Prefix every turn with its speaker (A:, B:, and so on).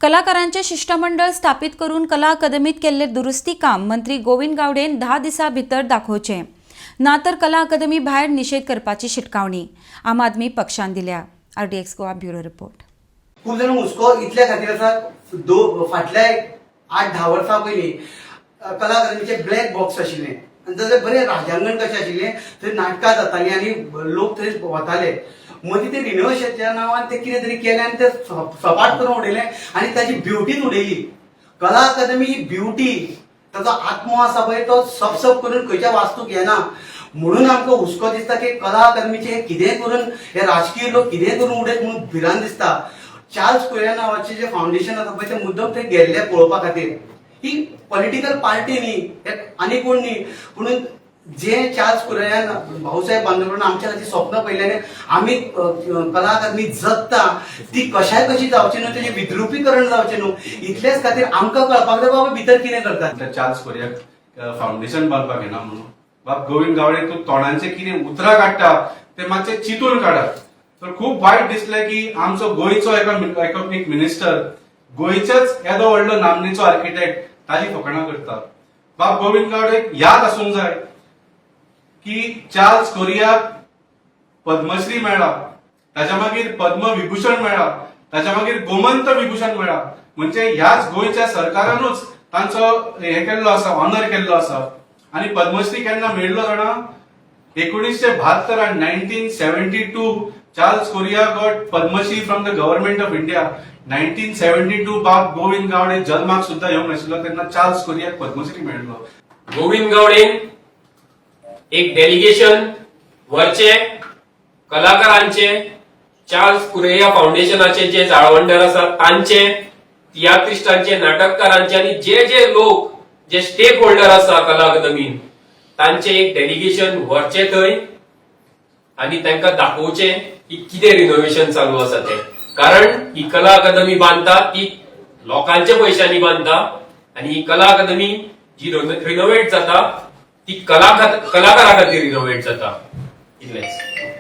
A: कलाकारांचे शिष्टमंडळ स्थापित करून कला अकादमीत केल्ले दुरुस्ती काम मंत्री गोविंद गावडेन 10 दिसां भितर दाखोवचें, ना तर कला अकादमी भायर निशेध करपाची शिटकावणी आम आदमी पक्षान दिल्या. RDX Goa, bureau report.
B: खूब जाण हुस्को इतल्या खातीर आसा, दो फाटल्या 8-10 वर्सां पयलीं कला अकादमीचे ब्लॅक बॉक्स आशिल्लें आनी ताचें बरें राजांगण कशें आशिल्लें, थंय नाटकां जातालीं आनी लोक थंय वताले. मदीं ते रिनोवेशनाच्या नांवान ते कितें तरी केलें आनी ते सपाट करून उडयलें आनी ताची ब्युटीच उडयली. कला अकादमी ही ब्युटी, ताचो आत्मो आसा पळय, तो सपसप करून खंयच्या वास्तूक येना. म्हणून आमकां हुस्को दिसता की कला अकादमीचे हे कितेंय करून, हे राजकीय लोक कितेंय करून उडयत म्हणून भिरांत दिसता. चार्ल्स कुर्या नांवाचे जे फावंडेशन आसा पळय, ते मुद्दम थंय गेल्ले पळोवपा खातीर. ही पॉलिटिकल पार्टी न्ही, हे आनी कोण न्ही, पुणून जे चार्ल्स कुर्यान, भाऊसाहेब बांदोडकरान आमच्या खातीर स्वप्न पळयल्याने आमी कला अकादमी जगता, ती कशाय कशी जावची न्हू, तेजें विद्रुपीकरण जावचें न्हू, इतलेच खातीर आमकां कळपाक जाय बाबा भितर कितें करतात.
C: त्या चार्ल्स कोरियाक फावंडेशन बांदपाक येना म्हणून. बाब गोविंद गावडे, तूं तोंडांचे कितें उतरां काडटा ते मातशे चिंतून काडात. तर खूब वायट दिसलें की आमचो गोंयचो एका एक मिनिस्टर गोंयच्याच येदो व्हडलो नामनेचो आर्किटेक्ट ताजी फकाणां करता. बाब गोविंद गावडे, याद आसूंक जाय की चार्ल्स कोरियाक पद्मश्री मेळ्ळा, ताच्या मागीर पद्मविभूषण मेळ्ळा, ताच्या मागीर गोमंत विभूषण मेळ्ळा. म्हणजे ह्याच गोंयच्या सरकारानूच तांचो हे केल्लो आसा, ऑनर केल्लो आसा. आनी पद्मश्री केन्ना मेळ्ळो जाणा? 1972, 1972, Charles Correa got Padma Shri from the Government of India. 1972, बाब गोविंद गावडे जल्माक सुद्धा येवंक नाशिल्लो तेन्ना चार्ल्स कोरियाक पद्मश्री मेळ्ळो.
D: गोविंद गावडेन एक डेलिगेशन व्हरचे, कलाकारांचे, चार्ल्स कुरेया फाउंडेशनाचे जे जाळवणदार आसात तांचे, तियात्रिस्टांचे, नाटककारांचे आणि जे जे लोक जे स्टेक होल्डर आसा कला अकादमीन, तांचे एक डेलिगेशन व्हरचे थंय आणि तांकां दाखोवचें की कितें रिनोव्हेशन चालू आसा तें. कारण ही कला अकादमी बांदता ती लोकांच्या पयशांनी बांदता आणि ही कला अकादमी जी रिनोव्हेट जाता ती कलाकारा खातीर रिनोव्हेट जाता, इतलेंच.